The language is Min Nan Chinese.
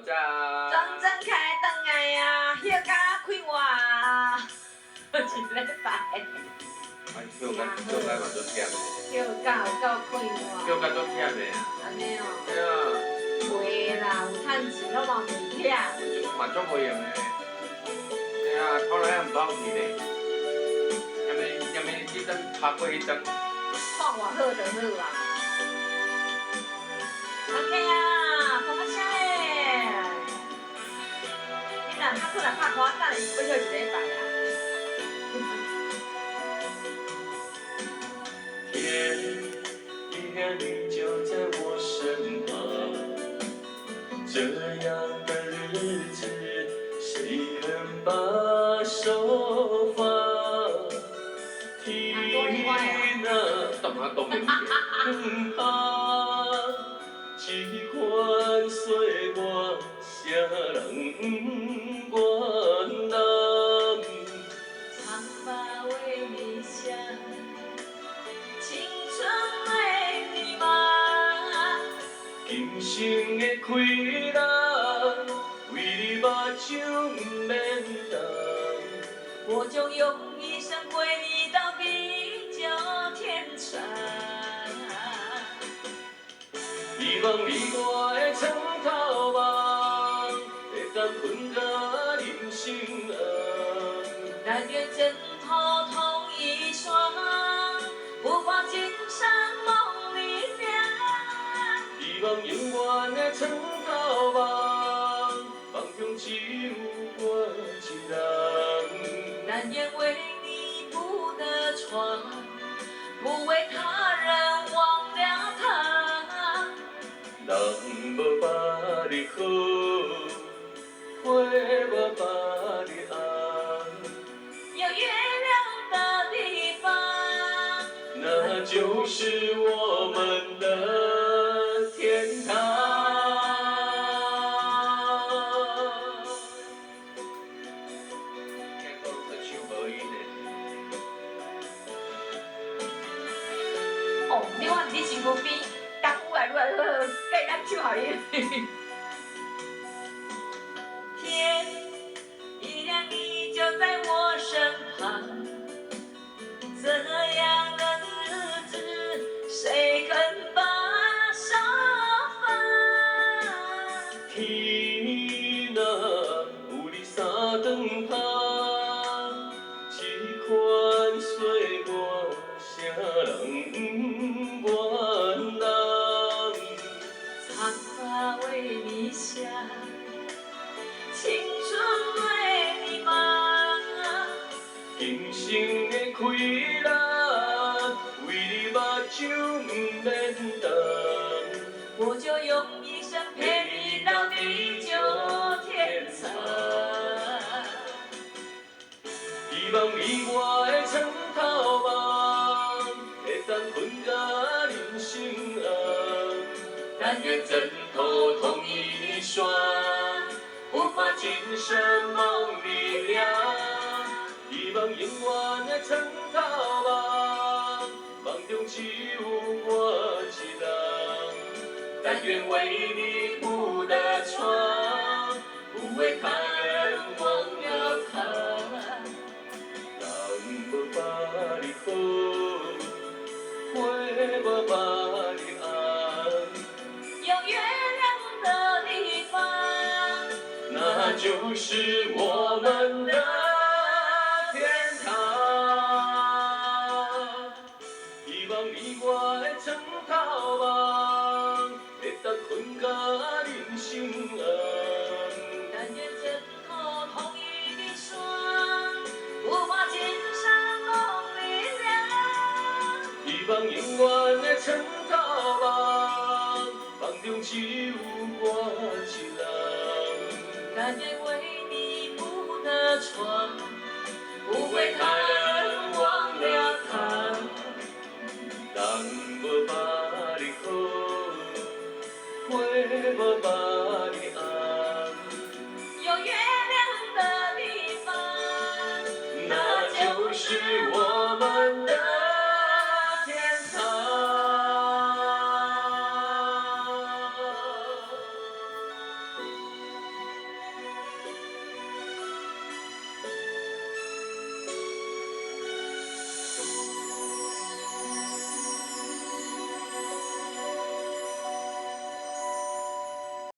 早。庄庄起來轉來啊，歇甲快活啊，一禮拜。啊，歇甲歇甲嘛足忝的。歇甲有夠快活。歇甲足忝的啊。按呢哦。對啊。袂啦，有趁錢攏嘛袂忝。嘛足袂用的。對啊，頭內毋飽去咧。踮咧踮咧，這陣拍過彼陣。看偌好就好啊。OK 啊，拍聲咧。你若較過來拍看，等下伊欲歇一禮拜啊。天一亮你就在我身旁，這樣的日子誰肯把手放？天啊，更怕這款歲月，啥人不願擔？長髮為你想，青春為你忙。今生的氣力，為你目睭毋免動。我將用一生陪你到地久天長。希望你我的床頭夢，會當睏到人生暗。但願枕頭同一雙，不怕今生夢裡涼。希望永遠的床頭夢，夢中只有我一人。但願為你鋪的床，不為他人忘了疼。人無百日好，花無百日紅。有月亮的地方，那就是我們的天堂。哦，你看你身軀邊，工愈來愈來愈好，繼咱唱予伊。天一亮，你就在我身旁，這樣的日子，誰肯把手放？天啊，有你三頓香，這款歲月，啥人不願擔？長髮為你想，青春為你忙。今生的氣力，為你目睭毋免動。我就用一生陪你到地久天長。希望你我的床頭夢，會當睏到人生暗。但願枕頭同一雙，不怕今生夢裡涼。希望永遠的床頭夢，夢中只有我一人。但願為你鋪的床，不為他人忘了疼。人無百日好，花無百日紅。有月亮的地方，那就是我們的天堂。希望你我的床頭夢，會當睏到人生暗。但願枕頭同一雙，不怕今生夢裡涼。希望永遠的床頭夢，夢中只有我一人。但願為你鋪的床，不為他人忘了疼。人無百日好，花無百